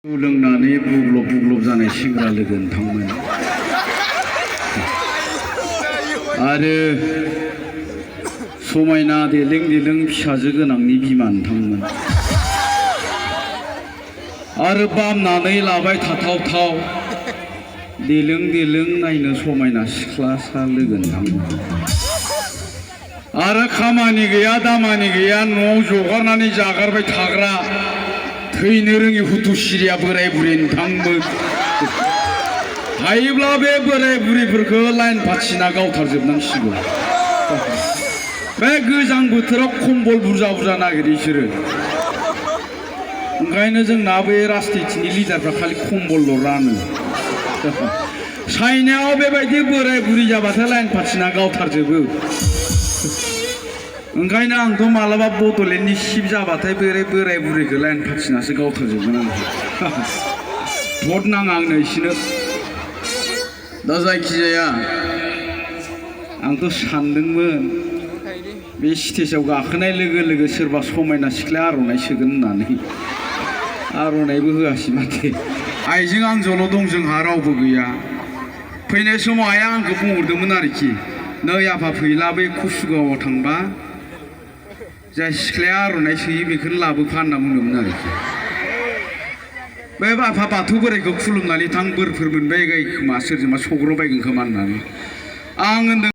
लोंनानै बुग्लब बुग्लब जानाय सेंग्रा लोगो नोंथांमोन आरो समायना देलें देलें फिसाजो गोनांनि बिमा नोंथांमोन आरो बामनानै लाबाय थाथावथाव देलें देलें नायनो समायना सिख्लासा लोगो नोंथांमोन आरो खामानि गैया दामानि गैया न'आव जगारनानै जागारबाय थाग्रा थैनो रोङि हुथुसिरिया बोराय बुरि नोंथांमोन हायोब्ला बे बोराय बुरिफोरखौ लाइन फाथिना गावथारजोबनांसिगौ बे गोजां बोथोराव कम्बल बुरजा बुरजा नागिरो बिसोरो ओंखायनो जोंना बे राजनितिनि लिडारफ्रा खालि कम्बलल' रानो चाइनायाव बेबायदि बोराय बुरि जाबाथाय लाइन फाथिना गावथारजोबो ओंखायनो आंथ' मालाबा बड'लेण्डनि चिफ जाबाथाय बोराय बुरैखौ लाइन फाथिनासो गावथारजोबगोन आं भट नाङा आंनो बिसोरनो दा जायखिजाया आंथ' सानदोंमोन बे स्टेजाव गाखोनाय लोगो लोगो सोरबा समायना सिख्लाया आर'नाइ सोगोन होननानै आर'नाइबो होआसै माथो आइजों आंजोंल' दं जोंहा रावबो गैया फैनाय समाव आइया आंखौ बुंहरदोंमोन आरोखि नै आफा फैला बै कुसुगावआव थांबा जाय सिख्लाया आर'नाइ सोयो बेखौनो लाबोफा होनना बुंदोंमोन आरोखि बे आफा बाथौ बोराइखौ खुलुमनानै थां बोरफोर मोनबाय खोमा सोरजोंबा सौग्रावबायगोन खोमा होननानै आं होनदों